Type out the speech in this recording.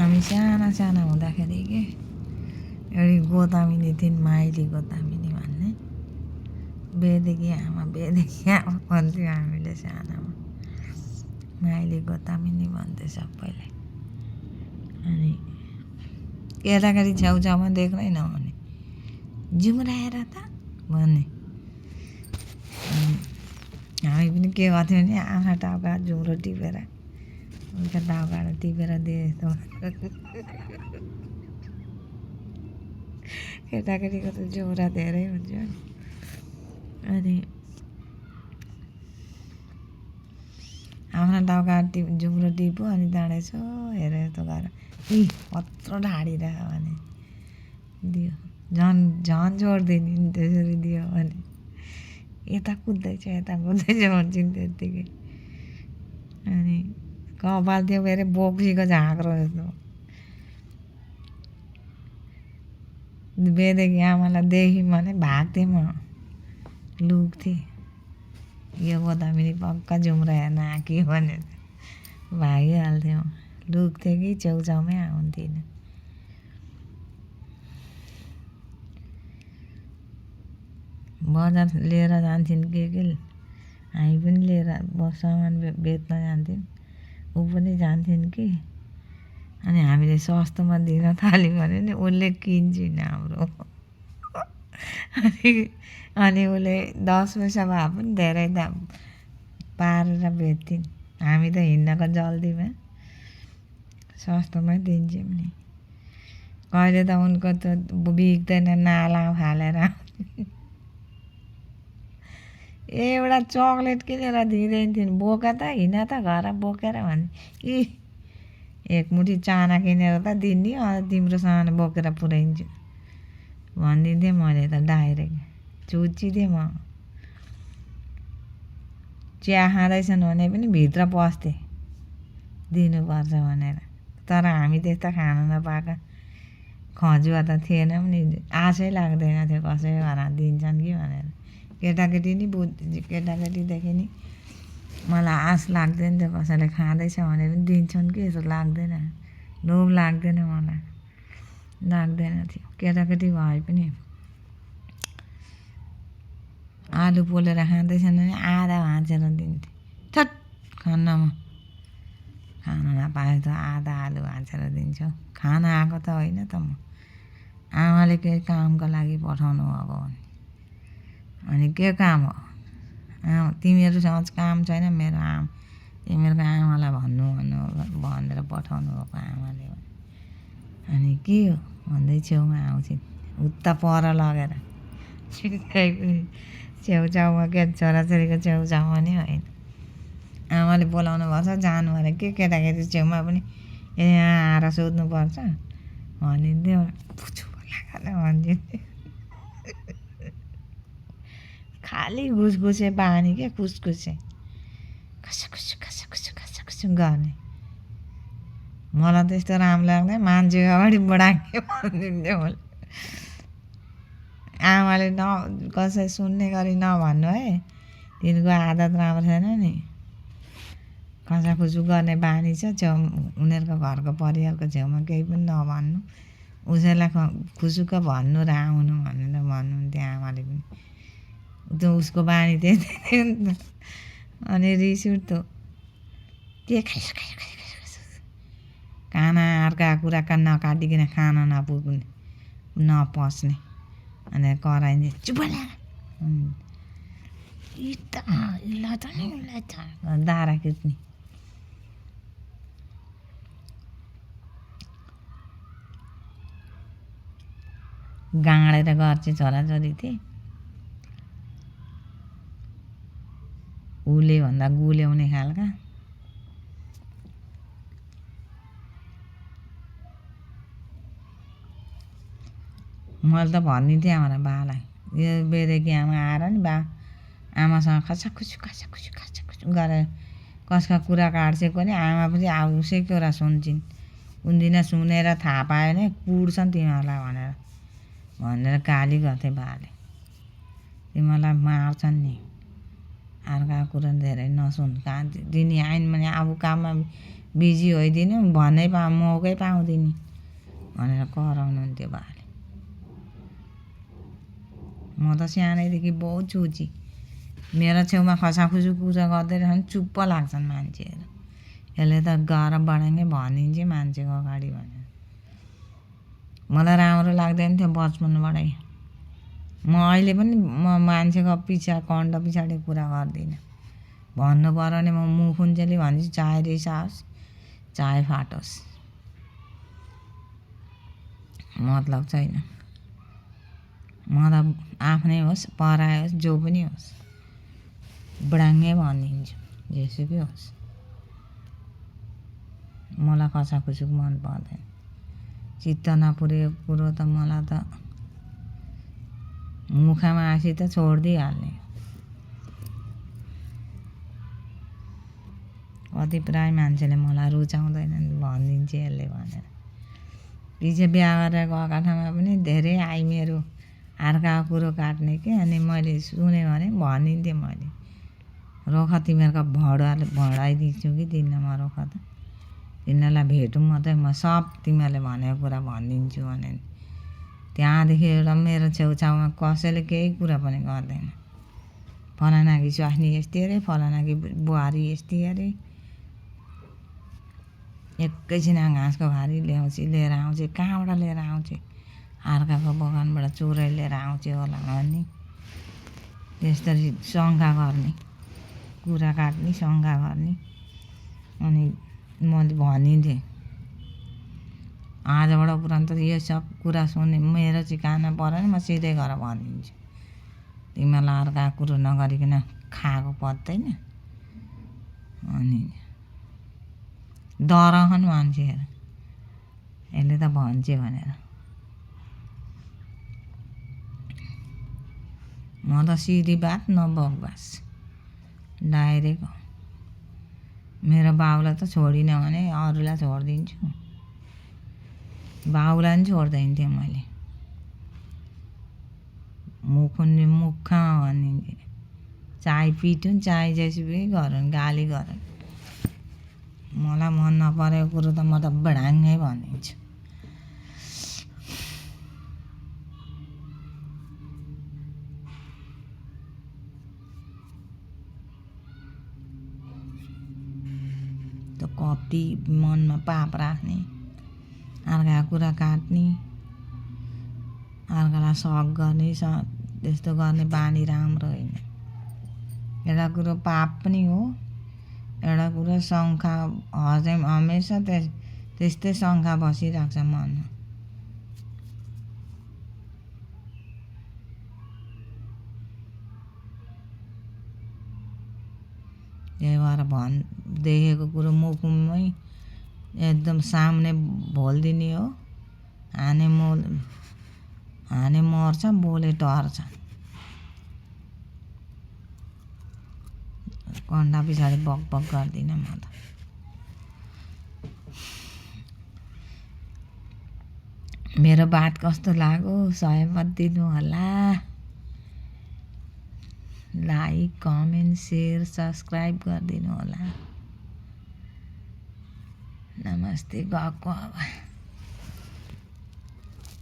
हामी साना साना हुँदाखेरि के एउटी गोतामिनी थिइन्, माइली गोतामिनी भन्ने। बेदेखि आमा भन्थ्यो हामीले सानामा। माइली गोतामिनी भन्थ्यो सबैले। अनि केटाकेटी छेउछाउमा देख्नै नहुने, जुम्राएर त भन्ने। हामी पनि के गर्थ्यौँ भने आफ्ना टाउका जुम्रो टिपेर उनका टाउकाबाट टिपेर दिए जस्तो। केटाकेटीको त जुम्रा धेरै हुन्छ नि। अनि आफ्ना टाउका जुम्रो टिप्यो अनि त्यहाँबाट यसो हेरेर यस्तो गरेर कत्रो ढाडी रह भने दियो। झन् जोड्दिने नि त्यसरी दियो भने। यता कुद्दैछ भन्छन् त्यत्तिकै। अनि कपाल थियो फेरि बोक्सीको झाँक्रो जस्तो। बेदेखि आमालाई देख्यौँ भने भाग्थेँ म, लुक्थेँ। यो गोदामिनी पक्का जुम्रा हेर्न आँक्यो भनेर भागिहाल्थ्यौँ। लुक्थेँ कि छेउछाउमै आउँथिनँ। बजार लिएर जान्थिन् के हामी पनि लिएर सामान बेच्न जान्थ्यौँ। ऊ पनि जान्थिन् कि। अनि हामीले सस्तोमा दिन थाल्यौँ भने नि उसले किन्छन् हाम्रो। अनि उसले 10 पैसा भए पनि धेरै दाम पारेर बेच्थिन्। हामी त हिँड्नको जल्दीमा सस्तोमै दिन्छौँ नि। कहिले त उनको त बिग्दैन, नाला फालेर। एउटा चक्लेट किनेर दिँदैनथिन्, बोका त हिँड त घर बोकेर भने एक मुठी चाना किनेर त दिने, अन्त तिम्रो सामान बोकेर पुऱ्याइन्छु भनिदिन्थेँ मैले त डाइरेक्ट। चुचिदिएँ म। चिया खाँदैछन् भने पनि भित्र पस्थेँ दिनुपर्छ भनेर। तर हामी त्यस्तो खान नपाएका खजुवा त थिएनौँ नि। आशै लाग्दैन थियो कसैको घरमा दिन्छन् कि भनेर। केटाकेटीदेखि नि मलाई आश लाग्दैन थियो कसैले खाँदैछ भने पनि दिन्छन् कि जस्तो लाग्दैन। लोभ लाग्दैन मलाई, लाग्दैन थियो। केटाकेटी भए पनि आलु पोलेर खाँदैछन् भने आधा भाँचेर दिन्थेँ। थट खान्न म, खान नपाए त आधा आलु भाँचेर दिन्छु। खान आएको त होइन त म, आमाले केही कामको लागि पठाउनु भएको भने। अनि के काम हो? तिमीहरूसँग काम छैन मेरो तिमीहरूको आमालाई भन्नु भनेर पठाउनु भएको आमाले। अनि के हो भन्दै छेउमा आउँछिन्, उता पर लगेर। छेउछाउमा के छोराछोरीको छेउछाउमा नि होइन। आमाले बोलाउनु पर्छ जानु भने के केटाकेटी छेउमा पनि यहाँ आएर सोध्नुपर्छ भनिन्थ्यो। पुछु लगाएर भनिदिन्थ्यो। खालि घुसघुसे बानी के खुसखुसे खसखुसु गर्ने। मलाई त्यस्तो राम्रो लाग्दैन, मान्छेको अगाडि बढाके भनिदिन्थ्यो मैले। आमाले कसै सुन्ने गरी नभन्नु है, तिनको आदत राम्रो छैन नि। खसाखुसु गर्ने बानी छ। उनीहरूको घरको परिवारको छेउमा केही पनि नभन्नु, उसैलाई खुसुक्क भन्नु र आउनु भनेर भन्नुहुन्थ्यो आमाले पनि। त्यो उसको बानी त्यही थियो नि त। अनि रिस उठ्थ्यो। के खाइस खाना अर्काको कुरा नकाटिकन खान नपुग्ने नपस्ने अनि कराइदिए चुप दारा खिच्ने। गाँडेर गर्छ छोराछोरी थिए। उले भन्दा गुल्याउने खालका। मैले त भनिदिन्थेँ हाम्रो बालाई, यो बेदेखि आमा आएर नि आमासँग खसाखुसु गरेर कसका कुरा काट्छेको नि आमा पनि उसै कुरा सुन्छन्। कुन दिन सुनेर थाहा पायो भने कुट्छन् तिमीहरूलाई भनेर गाली गर्थे बाले। तिमीहरूलाई मार्छन् नि, अर्काको कुरा धेरै नसुन। कहाँ दिने आइन् भने अब काममा बिजी होइदिनु भन्नै मौकै पाउँदिन भनेर कराउनुहुन्थ्यो बाले। म त सानैदेखि बहुत चुची। मेरो छेउमा खसाखुसु कुरा गर्दै रहन् चुप्प लाग्छन् मान्छेहरू। यसले त गएर बढाइँकै भनिदिन्छ मान्छेको अगाडि भनेर। मलाई राम्रो लाग्दैन थियो बचपनबाटै। म अहिले पनि मान्छेको कण्ठ पछाडि कुरा गर्दिनँ। भन्नु पर्यो भने म मुखुन्जेली भन्छु, चाहे रिस आओस् चाहे फाटोस्, मतलब छैन। म त आफ्नै होस् परायो होस् जो पनि होस् बडाङ्गै भनिदिन्छु, जेसुकै होस्। मलाई खसाखुसुक मन पर्दैन। चित्त नपुरेको कुरो त मलाई त मुखमा आसी त छोडिदिइहाल्ने। कति प्राय मान्छेले मलाई रुचाउँदैनन् भनिदिन्छ यसले भनेर। पछि बिहा गरेर गएका ठाउँमा पनि धेरै आइ मेरो अर्काको कुरो काट्ने के। अनि मैले सुनेँ भने भनिदिन्थेँ मैले, रोख तिमीहरूको भडाइदिन्छु कि दिन्न म रोख त, तिनीहरूलाई भेटौँ मात्रै म सब तिमीहरूले भनेको कुरा भनिदिन्छु भने। त्यहाँदेखि एउटा मेरो छेउछाउमा कसैले केही कुरा पनि गर्दैन। फलानाकी स्वास्नी यस्तै अरे, फलानाकी बुहारी यस्तै अरे। एकैछिन घाँसको भारी लिएर आउँछ, कहाँबाट लिएर आउँछ, अर्काको बगानबाट चोरै लिएर आउँछ होला भन्ने। त्यस्तरी शङ्का गर्ने, कुरा काट्ने, शङ्का गर्ने। अनि मैले भनिदिएँ आजबाट उपरान्त यो सब कुरा सुन्ने मेरो चाहिँ कानमा पऱ्यो भने म सिधै गएर भनिदिन्छु, तिमीहरूलाई अर्काको कुरो नगरिकन खाएको पत्दैन। अनि डराउछन् मान्छेहरू, यसले त भन्छ भनेर। म त सिधी बात नबकबास, डाइरेक्ट हो। मेरो बाउलाई त छोडिनँ भने अरूलाई छोडिदिन्छु। बाउलाई पनि छोड्दैन थिएँ मैले। मुखमा भनिदिन्थेँ, चाहे पिटुन् चाहे जेसुकै गरून्, गाली गरून्, मलाई मन नपरेको कुरो त म त बडाङ्गै भनिदिन्छु। त कति मनमा पाप राख्ने, अर्काको कुरा काट्ने, अर्कालाई सक गर्ने, त्यस्तो गर्ने बानी राम्रो होइन। एउटा कुरो पाप पनि हो, एउटा कुरो शङ्का हमेसा त्यस्तै शङ्का बसिरहेको छ मनमा। त्यही भएर देखेको कुरो मुखमै एकदम सामने भोलिदिने हो। हाने मर्छ, बोले टर्छ। कण्ठा पछाडि बक गर्दिनँ म त। मेरो बात कस्तो लाग्यो सहमत दिनु होला। लाइक, कमेन्ट, सेयर, सब्सक्राइब गरिदिनु होला। नमस्ते, गएको अब।